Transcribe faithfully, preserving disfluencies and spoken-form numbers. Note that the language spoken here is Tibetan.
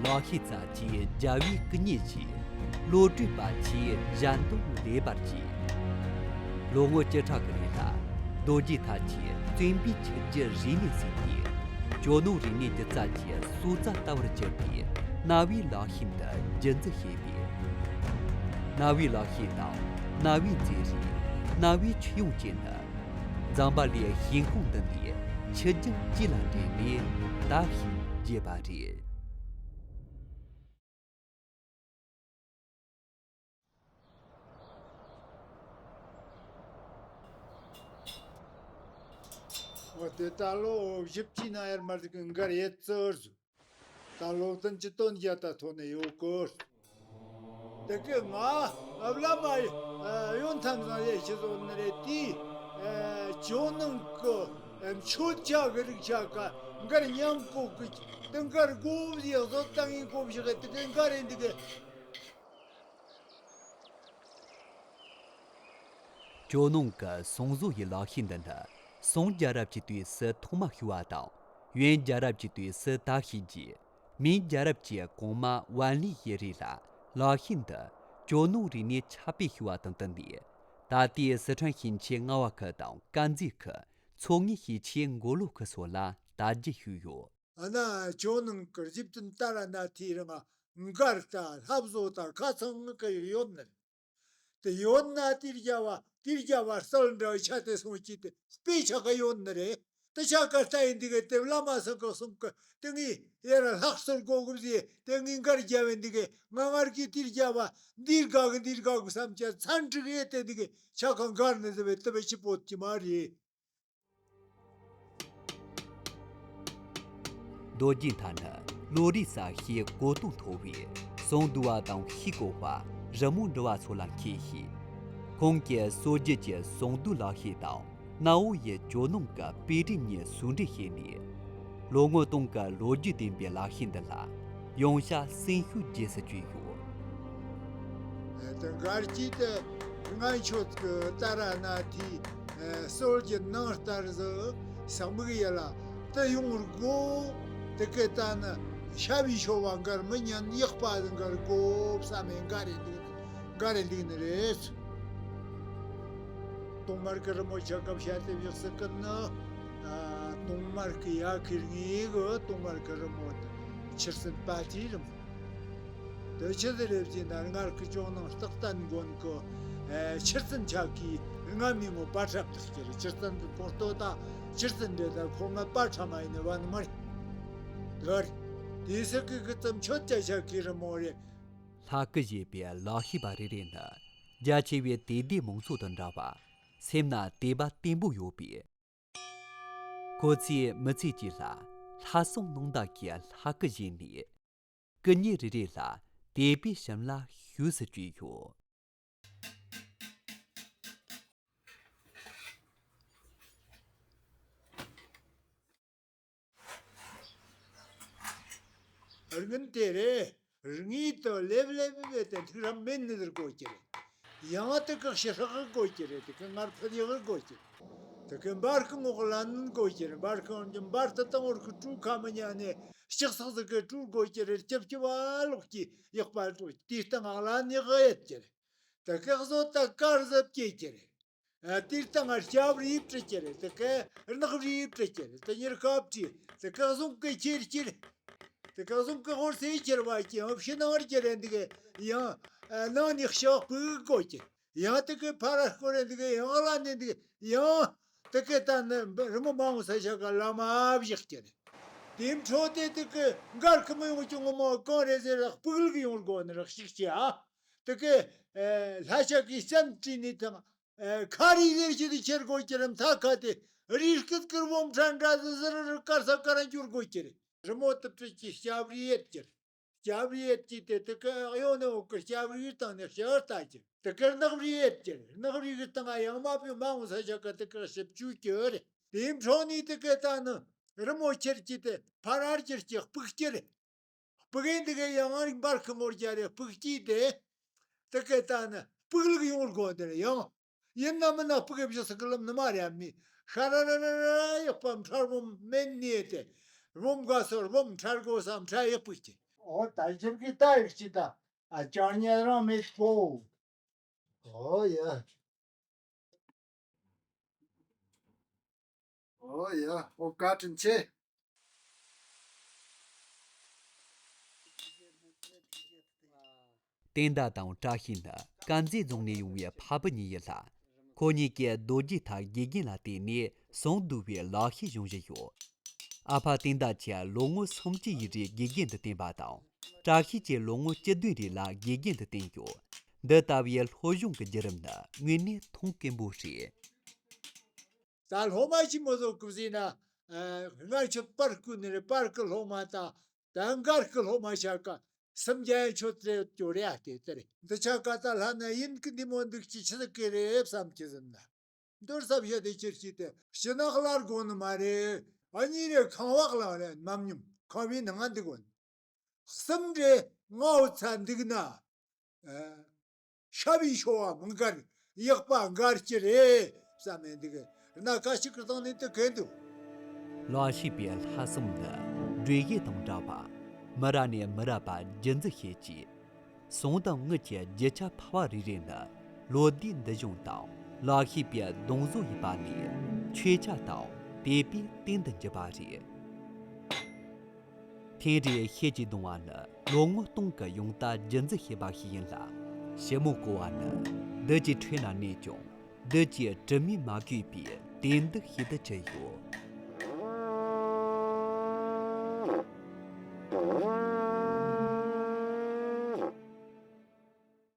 ལག་ཤེས་རྩ་ཆེའི་རྒྱལ་བའི་སྐུ་བརྙན་བཞེངས། བློ་གྲོས་པ་ཆེའི་གཞན་དོན་ལེགས་པར་བྱས། ལོ་ངོ་བཅུ་ཕྲག་གི་རིང་ལ་རྡོ་རྗེ་ཐར་ཆེའི་བརྩོན་པའི་ཆུ་རྒྱུན་རིང་ནས་བསྲིངས་ཏེ། ཇོ་ནང་རིག་གནས་ཀྱི་རྩ་ཆེའི་སྲོག་རྩ་ལྟ་བུར་གྱུར་པའི་གནའ་བོའི་ལག་ཤེས་འདི་རྒྱུན་འཛིན་བྱས་པས། གནའ་བོའི་ལག་ཤེས་དང་གནའ་བོའི་མཛེས་རིས། གནའ་བོའི་ཆུ་དབྱིངས་བཅས་ནི། འཛམ་བུ་གླིང་ཤིང་ཁོངས་འདི་ནས་ཆུ་རྒྱུན་གཅིག་ལ་འདྲེས་ནས་དར་ཞིང་རྒྱས་པ་རེད། འོ་དེ་ད་ལོ་བཞི་བཅུའི་ནང་ཡར་མར་གི་མགར་ཡོད་ཚོད་ཟིག་ད་སློབ་སྟོན་གྱི་དོན་རྒྱ་ད་ཐོན་ནས་ཡོད་གི། དེ་གི་ང་བླ་མ་ཡོན་ཐམ་བཟང་ཡེ་ཤི་བཟོ་ནི་རེད་དེ། ཇོ་ནང་གི་མཆོད་ཆ་གི་རིགས་ཆ་ག་མགར་ཉམས་གོ་གི་དེ་མགར་དགོ་བཟི་བཟོ་ཏང་ཡིན་གོ་བཞི་གི་དེ་གི་མགར་ཡིན་དེ་གི། ཇོ་ནང་གི་ཟངས་བཟོ་ཡི་ལག་ཤེས་འདི་ནི་ཟངས་རྒྱལ་རབས་ཀྱི་དུས་སུ་ཐོག་མ་ཤེས་པ་དང་། ཡོན་རྒྱལ་རབས་ཀྱི་དུས་སུ་ད་ཤེས་རྗེས། མིང་རྒྱལ་རབས་ཀྱི་གོང་མ་ཝན་ལི་ཡི་རིང་ལ་ལག་ཤེས་འདི་ཇོ་ནང་རིག་གནས་ཁྱབ་སྤེལ་ཞུ་བ་དང་བསྟུན་ནས། ད་ལྟའི་སི་ཁྲོན་ཞིང་ཆེན་རྔ་བ་ཁུལ་དང་དཀར་མཛེས་ཁུལ། མཚོ་སྔོན་ཞིང་ཆེན་མགོ་ལོག་ཁུལ་སོགས་ལ་དར་རྒྱས་ཞུས་ཡོད། ཨ་ན་ཇོ་ནང་གི་རྗེ་བཙུན་ཏཱ་ར་ནཱ་ཐའི་རིང་མགར་དང་ལྷ་བཟོ་དང་ཁ་ཚང་ངི་ཀ་ཡོད་ནི། དེ་ཡོད་ན་དེ་རྒྱལ་བ་དེ་རྒྱལ་བ་གསལ་འདྲ་ཆ་དེ་སོང་གི་དེ་དཔེ་ཆ་ག་ཡོད་ནི་རེད། དེ་ཆ་ག་ལྟ་ཡིན་འདི་གི་དེ་བླ་མ་སང་ག་སོང་གི་དེ་ངའི་ཡར་ལྷག་སོར་གོ་གི་ཟེ་དེ་ངའི་མགར་རྒྱལ་བའི་འདི་གི་ང་མགར་གི་དེ་རྒྱལ་བ་འདིར་དགའ་གི་འདིར་དགའ་གི་བསམ་ཆ་ཚན་ཁྲིག་ཡེ་དེ་འདི་གི་ཆ་ག་མགར་ནི་ཟེ་བའི་དེ་བའི་ཆི་པོ་དེ་མ་རེད། རྡོ་རྗེ་མཐའ་ནི་ལོ་རེའི་ས་གཤིས་གོ་དོན་མཐོ་བས་ཟངས་རྡུལ་བ་དང་ཤེལ་བཀོད་པ། རི་མོ་འབྲི་བ་སོགས་ལ་མཁས་ཤིང་། ཁོང་གིས་སྲོལ་རྒྱུན་གྱི་ཟངས་རྡུལ་ལག་ཤེས་དང་གནའ་བོ་ཡི་ཇོ་ནང་གི་དཔེ་རིས་གཉིས་ཟུང་འབྲེལ་བྱས་ནས། ལོ་ངོ་སྟོང་གི་ལོ་རྒྱུས་ལྡན་པའི་ལག་ཤེས་འདི་ལ་ཡོངས་ཤ་སེམས་ཤུགས་རྒྱས་སུ་བཅུག་ཡོད། དེ་མགར་གྱིས་དེ་ང་ཆོས་ཀྱི་ཏཱ་ར་ནཱ་ཐའི་སྲོལ་གྱི་ནང་ལྟར་ཟིག་ཟག་མིག་ཡ་ལ་དེ་ཡོང་དགོ། དེ་གི་ད་ནི་ཤ་བའི་ཤོ་བ་མགར་མི་ཉན་ཡག་པ་མགར་དགོ་བསམ་མེད་མགར་རེ་འདུག་མགར་རེ་འདུག་ནི་རེད། ཏོང་མར་གི་རི་མོ་ཆ་སྐབས་ཤ་དེ་བཞག་སྲིད་ཀི་ནི། ཏོང་མར་གི་ཡ་ཁིར་ངེས་གི་ཏོང་མར་གི་རི་མོ་དེ་ཆུར་སྲིན་པ་ཏིའི་རི་མོ། དེ་ཆི་ཟིག་རེད་ཟེར་ན་སྔར་གི་ཇོ་ནང་སྟག་སྟན་དགོན་གི་ཆུར་སྲིན་ཆ་གི་རྔ་མའི་ངོ་པ་ཁྲབ་དག་གི་རེད། ཆུར་སྲིན་གི་གོང་སྟོད་དང་ཆུར་སྲིན་འདྲེ་དང་ཁོ་ང་པ་ཁྲ་མ་ཡིན་ནི་བ་ནི་མ་རེད། དེ་རེད། དེ་སི་གི་གི་ཙམ་ཆོད་ཅ་ཆ་གི་རི་མོ་རེད། ལྷ་སྐུ་བཞེངས་པའི་ལག་ཤེས་པ་རེ་རེ་ནི་རྒྱ་ཆེ་བའི་དད་ལྡན་མང་ཚོགས་དང་འདྲ་བར་སེམས་ན་དད་པ་བརྟན་པོ་ཡོད་པས། ཁོ་ཚོས་མི་ཚེ་གཅིག་ལ་ལྷ་བསང་གནང་དག་གི་ལྷ་སྐུ་བཞེངས་ནས། སྐུ་བརྙན་རེ་རེ་ལ་དད་པའི་ཞིམ་ལ་ཞུགས་སུ་བཅུག་ཡོད། རྔན་དེ་རེད། རྔིས་དུ་ལེབ་ལེབ་བས་ཏེ་ཐིག་རམ་མེད་ནི་ཟེར་དགོས་ཀྱི་རེད། ཡང་དེ་གི་ཕྱི་ཧྲག་དགོས་ཀྱི་རེད། དེ་གི་ངར་ཕུད་ཡག་དགོས་ཀྱི་རེད། དེ་གི་འབར་གི་ངོགས་ལན་དགོས་ཀྱི་རེད། འབར་གི་འོན་ཀྱང་འབར་དུ་བཏང་བར་གི་གྲུ་ཁ་མི་ཉན་ནས་ལྕགས་སག་ཟིག་གི་གྲུ་དགོས་ཀྱི་རེད། ལྕིབ་ལྕིབ་བ་ལོག་གི་ཡག་པ་དགོས་དེ་སྟེང་ང་ལ་ནི་གི་ཡོད་ཀྱི་རེད། དེ་གི་བཟོ་ད་དཀར་ཟབ་སྐྱེས་ཀྱི་རེད། ཨ། དེར་ད་ང་སྐྱབས་རེ་བྲི་ཀྱི་རེད། དེ་ག་རྣག་རེ་བྲི་ཀྱི་རེད། དེ་ཉེར་ཁ་བྲི། དེ་ག་གཟུགས་ཀྱི་ཁྱེར་ཁྱེར། དེ་ག་གཟུགས་ཀྱི་ཧོར་སེ་ཁྱེར་བ་ཀྱི་ཡང་ཕྱི་ནང་བར་གྱི་རེད་འདུག་ཡང་ནང་ནས་ཤག་པུ་གོ་ཀྱི། ཡང་དེ་ག་ཕ་ར་སྐོར་རེད་འདུག་ཡང་ལ་ནས་འདུག་ཡང་དེ་ག་ད་ནི་རི་མོ་མ་འོང་ས་ཆ་ག་ལ་མ་བཞག་ཀྱི་རེད། དེ་འཕྲོ་དེ་དེ་ག་མགར་ཁི་མི་ཡོང་ཀྱི་ངོ་མ་གང་རེད་ཟེར་ར་སྤུག་ལུག་ཡོང་དགོ་ནི་ར་ཤིག་ཅི་ཨ། དེ་ག་ལྷ་ཤ་གི་སྤྱན་དྲིས་ནས་དང་། ཨེ། ཁ་རི་ཟེར་གྱི་དེ་ཁྱེར་དགོས་ཀྱི་རེད། མཐའ་ཁ་དེ་རི་སྐེད་ཀིར་བོ་ཕྲན་འདྲ་ཟི་ཟི་རི་རི་དཀར་ས་དཀར་ར་འགྱུར་དགོས་ཀྱི་རེད། རི་མོ་དེ་བྲིས་ཀྱི་སྐྱབས་རེ་ཡེད་ཀྱི་རེད། སྐྱབས་རེ་ཡེད་ཀྱི་དེ་དེ་ཀ་གཡོ་ནས་འོག་གི་སྐྱབས་རེ་བཏང་ནས་ཤ་ལྟ་ཀྱི་དེ་ཀ་རྣག་རེ་ཡེད་ཀྱི་རེད། རྣག་རེ་གི་སྟེང་ང་ཡང་མ་པའི་མ་འོང་ས་ཆ་ཀ་དེ་ཀ་ཞིབ་བཅུག་ཀྱི་རེད། དེའི་འཕྲོ་ནས་དེ་ཀ་ད་ནི་རི་མོ་ཁྱེར་གྱི་དེ་ཕ་རར་གྱི་སྐྱི་སྤུག་ཀྱི་རེད། སྤུ་གེ་འདི་གའི་ཡང་ང་རིག་འབར་ཁི་ངོར་རྒྱ་རེ་སྤུག་སྐྱིད་དེ། དེ་གའི་ད་ནི་སྤུག་ལུག་ཡོང་དགོས་འདིར་ཡང་། ཡིན་ན་མིན་ན་སྤུ་གེ་བཞི་སུ་གི་ལམ་ནི་མ་རེད་མི། ཤ་ར་ར་ར་ར་ཡག་པ་འཕྲལ་བུམ་མེད་ནི་དེ། བུམ་དགའ་སོར་བུམ་འཕྲལ་དགོས་ས་འཕྲལ་ཡག་སྤུག་སྐྱིད། ཨོ་ད་ཞིབ་ཀྱི་ལྟ་ཡིག་ཅི་ད། ཨ་ཅང་ཉལ་རང་མེད་པོ། ཨོ་ཡ། ཨོ་ཡ། ཨོ་བཀའ་དྲིན་ཆེ། བསྟན་ཟླ་དང་བཀྲ་ཤིས་ནི་དཀར་མཛེས་རྫོང་ནས་ཡོང་བའི་ཕ་བུ་གཉིས་ཡིན་ལ། ཁོ་གཉིས་ཀྱིས་རྡོ་རྗེ་ཐང་དགེ་རྒན་ལ་བརྟེན་ནས་ཟུང་བསྡུས་པའི་ལག་ཤེས་སྦྱོང་བཞིན་ཡོད། ཨ་ཕ་བསྟན་ཟླ་ཆེ་ལོ་ངོ་སུམ་ཅུ་ཡི་རིང་དགེ་རྒན་དུ་བསྟེན་པ་དང་། བཀྲ་ཤིས་ཀྱིས་ལོ་ངོ་བཅུ་བདུན་རིང་ལ་དགེ་རྒན་དུ་བསྟེན་ཡོད། འདི་ལྟ་བུའི་སློབ་སྦྱོང་གི་བརྒྱུད་རིམ་ནི་དངོས་གནས་མཐོང་དཀོན་པོ་རེད། ད་སློབ་མ་ཞིག་མོ་བཟོ་སྐུ་ཟིན་ན། ཨ་སྔར་ཆད་པར་སྐུ་ནི་རེད། པར་སྐུ་སློབ་མ་དང་། ད་འགར་སྐུ་སློབ་མ་བྱ་ཀ་སུམ་བརྒྱ་ཡན་ཆོད་དེ་ཅོ་རེ་ཨ་དེ་དེ་རེད། འདི་ཆ་ཀ་ད་ལྷ་ན་ཡིན་གི་འདི་མོ་འདུག་ཅི་ཆི་ཟིག་གི་རེད་བསམ་གྱི་ཟིན་ན། མདོར་ས་བཤད་དེ་ཕྱིར་སྐྱིད་དེ་ཕྱི་ནག་ལར་དགོ་ནི་མ་རེད། ཨ་ནི་རེ་ཁང་བག་ལ་རེ་མམ་ཉུམ་ཁང་བའི་ནང་ང་འདི་དགོ་ནི། གསུམ་རེ་ངའོ་ཚ་འདུག་ན། ཨ་ཤ་བའི་ཤོ་བ་མི་འགར་ཡག་པ་འགར་གྱི་རེད་བསམ་མེད་འདུག་ན་ཀ་ཤི་ཀི་སྟེང་ནས་དུ་གན་འདུག་ལག་ཤེས་པའི་ལྷ་གསུམ་ནི་འགྲོས་ཡུལ་དང་འདྲ་བ། མི་རབས་ནས་མི་རབས་བར་རྒྱུན་འཛིན་བྱེད་ཀྱི། ཟུང་དང་དངུལ་གྱི་རྒྱུ་ཆ་ཕལ་བ་རེ་རེ་ནི་ལོ་ཟླའི་འདུ་གཞུང་དང་ལག་ཤེས་པའི་གདུང་བཟོ་ཡིན་པ་ལས་ཆོས་ཆ་དང་དད་པའི་རྟེན་དུ་འགྱུར་བ་རེད། ཐེངས་རེའི་ཤེད་ཀྱི་གདུང་བ་ནི་ལོ་ངོ་སྟོང་གི་ཡོང་ལྟ་རྒྱུན་འཛིན་བྱེད་པ་ཞིག་ཡིན་ལ། ཞི་མོ་ཀོ་བ་ནི་བདུད་ཀྱི་ཁྲོད་ན་གནས་ཀྱང་བདུད་ཀྱི་དྲི་མས་མ་གོས་པའི་དད་འདུན་ཞིག་ཏུ་གྱུར་ཡོད།